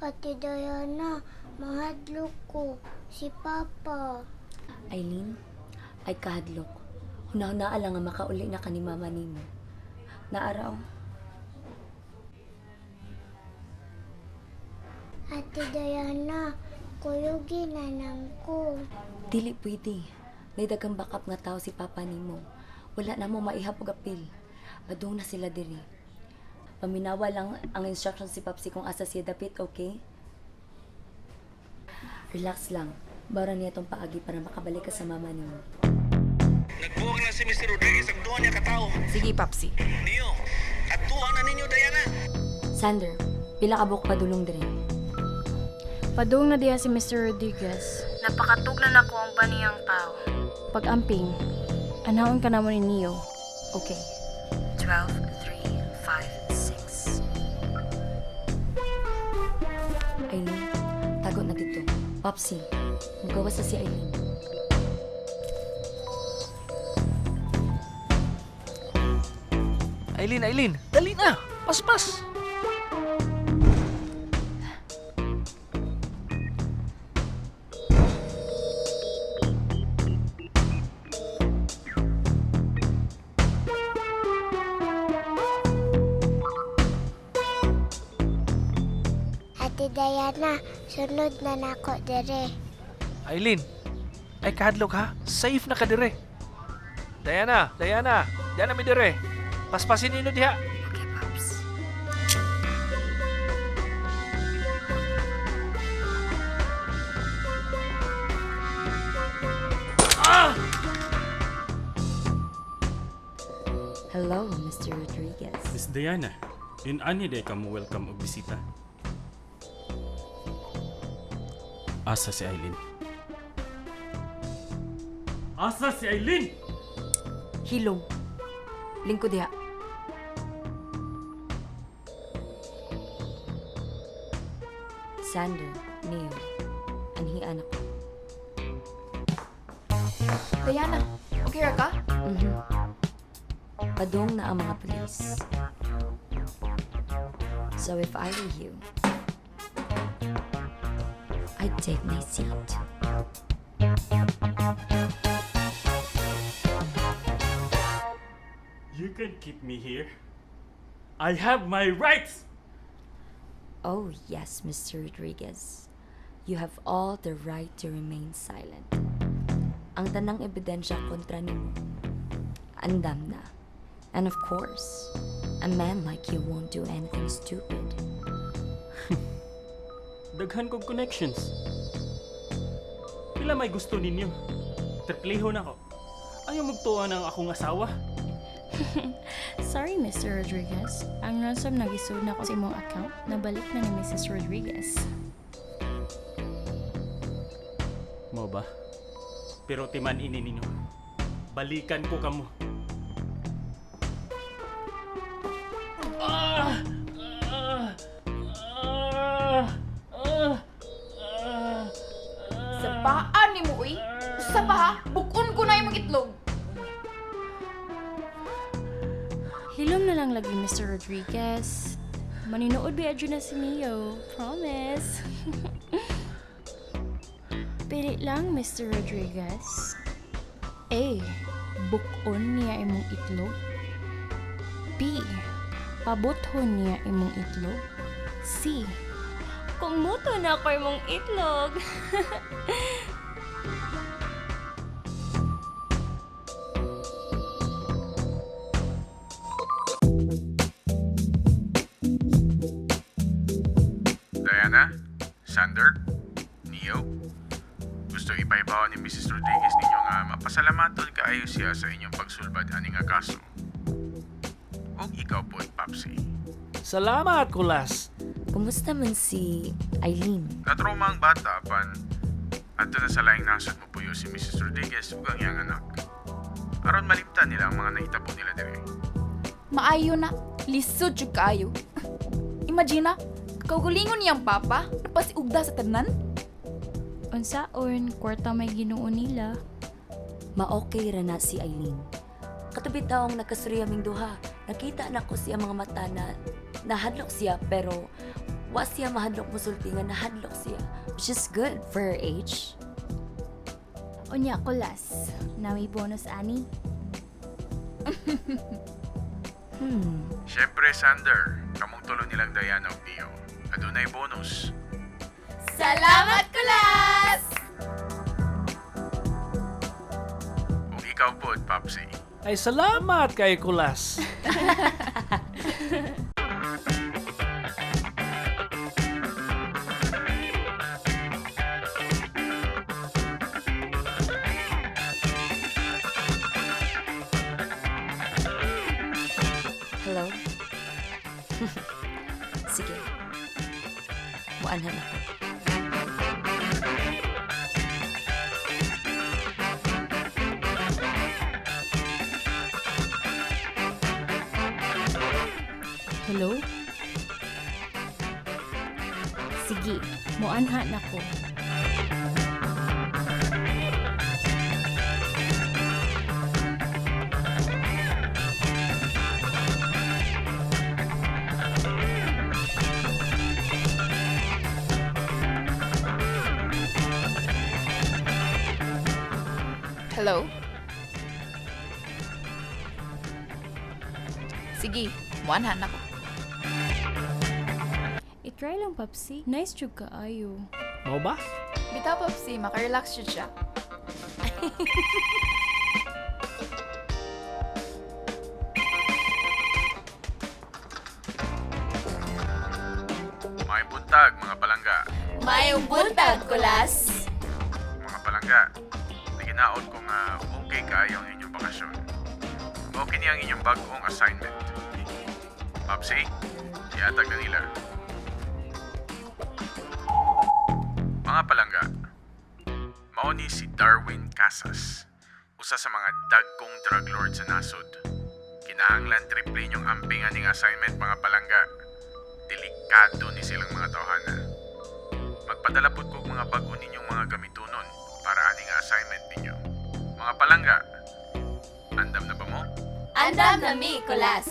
Ate Diana, mahadlok ko. Si Papa. Eileen, ay kahadlok. Huna-hunaa lang nga makauli na ka ni mama nimo. Naaraw. Ate Diana, kuyugi na nang ko. Dili pwede. May daghang backup nga tao si papa nimo. Wala na mo maihap og apil. Padung na sila diri. Paminawa lang ang instructions si Papsi kung asa siya dapit, okay? Relax lang. Bara niya tong paagi para makabalik ka sa mama nimo. Nagbuwag na si Mr. Rodriguez ang duha niya katao. Sige, Papsi. Neo, atuha na ninyo, Diana. Sander, pila ka buok padulong diri. Padung na diha si Mr. Rodriguez. Napakatuglan ako ang baniyang tao. Pag-amping, anaon ka namo ni Neo. Okay. 12, 3, 5, 6. Eileen, tago na dito. Popsy, magawas sa si Eileen. Eileen, Eileen, dali na! Paspas! Ate Diana, sunod na nako dire. Eileen, ay kahadlok ha. Safe na ka dire. Diana, Diana, Diana mi dire. Paspasin ninyo diha. Okay, Pops. Hello, Mr. Rodriguez. Miss Diana, in ani day ka mo welcome og bisita. Asa si Eileen? Asa si Eileen? Hilom. Lingkod diha. Sander, Neo, anhian ako. Diana, okay ra ka? Mhm. Padong na ang mga pulis. So if I were you, I'd take my seat. You can keep me here. I have my rights. Oh, yes, Mr. Rodriguez. You have all the right to remain silent. Ang tanang ebidensya kontra nimo, andam na. And of course, a man like you won't do anything stupid. Daghan kog connections. Pila may gusto ninyo? Tripleho na ko. Ayaw magtuwa ng akong asawa. Sorry, Mr. Rodriguez. Ang ransom nagisud na ko sa imong account. Nabalik na ni Mrs. Rodriguez. Mo ba? Pero timan ini ninyo. Balikan ko kamo. Ah! Ah! Ah! Ah! Ah! Sa paan ni mo, uy. Usa pa ha? Bukon ko na imong itlog. Hilom na lang lagi, Mr. Rodriguez. Maninood ba na si Neo? Promise. Pili lang, Mr. Rodriguez. A. Bukon niya imong itlog. B. Pabuthon niya imong itlog. C. Kung muto na ako imong itlog. Diana, Sander, Neo, gusto ipahibaw ni Mrs. Rodriguez ninyo nga mapasalamaton kaayo siya sa inyong pagsulbad ani nga kaso. Og ikaw po, Papsi. Salamat, Kulas. Kumusta man si Eileen? Natrauma ang bata apan adto na sa laing nasod mo puyo si Mrs. Rodriguez ug ang iyang anak. Aron malimtan nila ang mga nahitabo nila dire. Maayo na. Lisod jud kaayo. Imagine na, kaugalingon niyang papa, napasiugda sa tanan. Unsaon, kwarta may Ginoo nila. Ma-okay ra na si Eileen. Katubi taong nagkasuri aming duha, nakita na ko siya mga mata na nahadlok siya pero Wa siya mahadlok musulti nga nahadlok siya. Which is good for her age. Unya Kulas, nami bonus ani. Siyempre, Sander, kamong tulo nilang Diana ug Neo. Adunay bonus. Salamat, Kulas! Ug ikaw pod, Popsy. Ay salamat kay Kulas. Hello? Sige. Muanhan ako. Hello? Sige, moanha na ko. Hello? Sige, muanhan ako. I-try lang, Papsi. Nice jud kaayo. Mao ba? Bitaw, Popsi, makarelax jud siya. May buntag, mga palangga. Mayong buntag, Kulas! Mga palangga, naginaot ko nga okay kaayo ang inyong bakasyon. Okay niya ang inyong bag-ong assignment. Popsy, iatag na nila. Mga palangga, mao ni si Darwin Casas, usa sa mga dagkong drug lord sa nasod. Kinahanglan triple inyong amping aning assignment, mga palangga. Delikado ni silang mga tawhana. Magpadala pud kog mga bag-o ninyong mga gamitunon para ani nga assignment ninyo. Mga palangga, andam na ba mo? Andam na mi, Kulas!